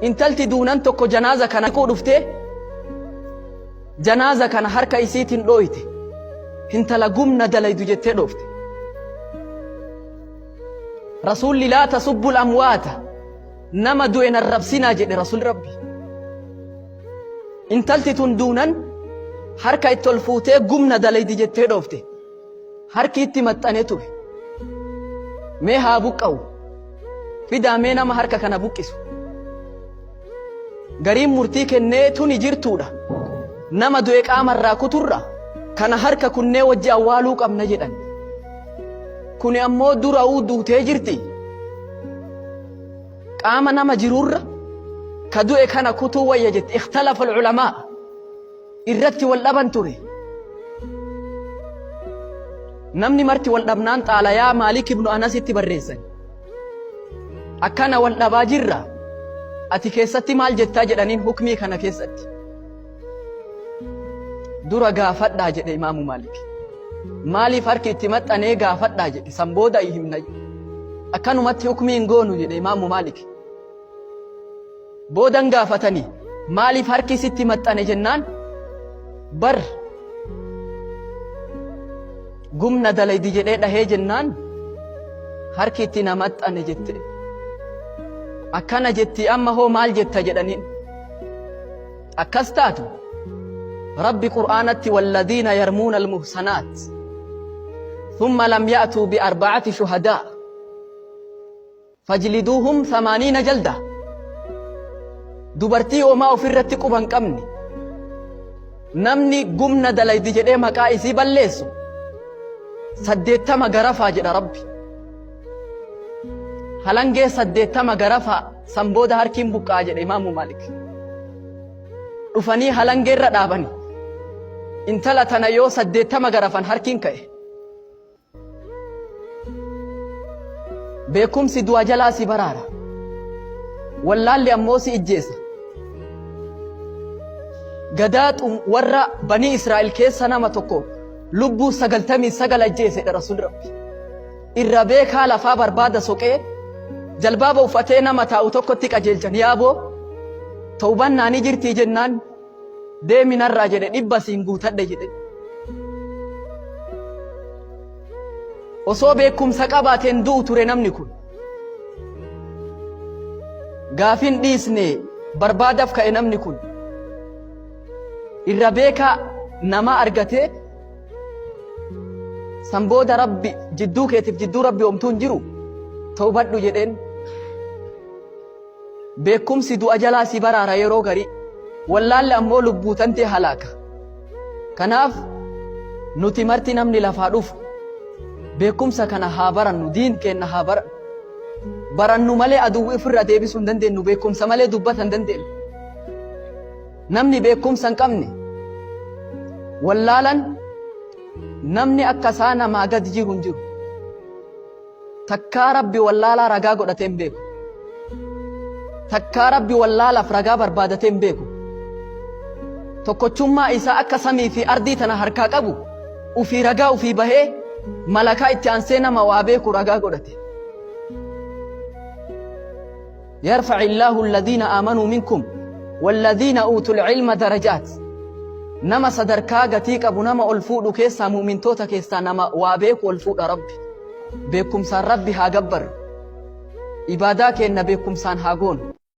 Intalti duunan tokko janaaza kana dhiquu dhuftee janaaza kana harka isiitiin dhooyte. Hintala gumna dalaydu jettee dhoofte. Rasuulli laa tasubbul amwaata nama du'e hin arrabsinaa jedhe rasuulli rabbi. Intalti tun duunan harka itti ol fuutee gumna dalaydi jettee dhoofte. Harki itti maxxane ture. Mee haa buqqa'u. Fidaa mee nama harka kana buqqisu. Gariin murtii kennee tuni jirtuudha. Nama du'e qaamarraa kuturra kana harka kunnee wajji awwaaluu qabna jedhan. Kuni ammoo dura'uu duutee jirti. Qaama nama jirurra ka du'e kana kutuu wayya jetti. Ikhtalafa ulamaa irratti wal dhaban ture. Namni marti wal dhabnaan xaalayaa Maalik ibnu Anasitti barreessan. Akkana wal dhabaa jirra. Ati keessatti maal jettaa jedhaniin hukmii kana keessatti. Dura gaafadhaa jedhe Imaamu Maalik. Maaliif harki itti maxxanee gaafadhaa jedhe san booda himna. Akkanumatti hukmii hin goonu jedhe Imaamu Maalik. Boodan gaafatanii maaliif harki sitti maxxane jennaan bar gumna dalaydi jedhee dhahee jennaan harki itti na maxxane jette. Akkana jetti amma hoo maal jetta jedhaniin. Akkas taatu Rabbi Qur'aanatti walladiina yarmuuna almuhsanaat thumma lam ya'tuu bi arba'ati shuhadaa Fajliduuhum thamaaniina jalda. Dubartii homaa ofirratti quba hin qabne. Namni gumna dalaydi jedhee maqaa isii balleessu 80 garafaa jedha Rabbi. Halangee 80 garafaa san booda harkiin buqqaa jedhe Imaamu Maalik. Dhufanii halangee irra dhaabani. Intala tana yoo 80 garafan harkiin ka'e. Beekumsi du'a jalaa si baraara. Wallaalli ammoo si ijjeesa. Gadaa warra banii Israa'el keessa nama tokko lubbuu 99 ajjeesedha Rasuulli Rabbi. Irra beekaa lafaa barbaada soqee jalbaaba uffatee nama taa'u tokkotti qajeelchan yaaboo tawbannaa ni jirtii jennaan Deemi narraa jedhe dhibba siin guutadhe jedhe. Osoo beekumsa qabaateen du'u ture namni kun. Gaafin dhiisne barbaadaf ka'e namni kun. Irra beekaa nama argatee san booda rabbi jidduu keetiif jidduu rabbi homtuu hin jiru tawbadhu jedheen. Beekkumsi du'a jalaa si baraara yeroo garii. Wallaalli ammoo lubbuu tantee halaaka. Kanaaf nuti marti namni lafaa dhufu beekkumsa kana haa barannu, diin keenna haa barannu. Barannu malee aduwwi ofirraa deebisuu hin dandeenyu, beekkumsa malee dubbata hin dandeenyu. Namni beekkumsa hin qabne wallaalan namni akka isaa namaa gadi jiru hin jiru. Takkaa Rabbi wallaalaa ragaa godhatee hin beeku. Takkaa Rabbi wallaalaaf ragaa barbaadatee hin beeku. Tokkochummaa isaa akka samii fi ardii tana harkaa qabu ufii ragaa ufii bahee malakaa itti aansee nama waa beeku ragaa godhate. Yarfa'i Illaahu alladhiina aamanuu minkum walladhiina uutul ilma darajaat. Nama sadarkaa gatii qabu nama ol fuudhu keessaa mu'mintoota keessaa nama waa beeku ol fuudha Rabbi. Beekumsaan Rabbi haa gabbarru. Ibaadaa keenna beekumsaan haa goonu.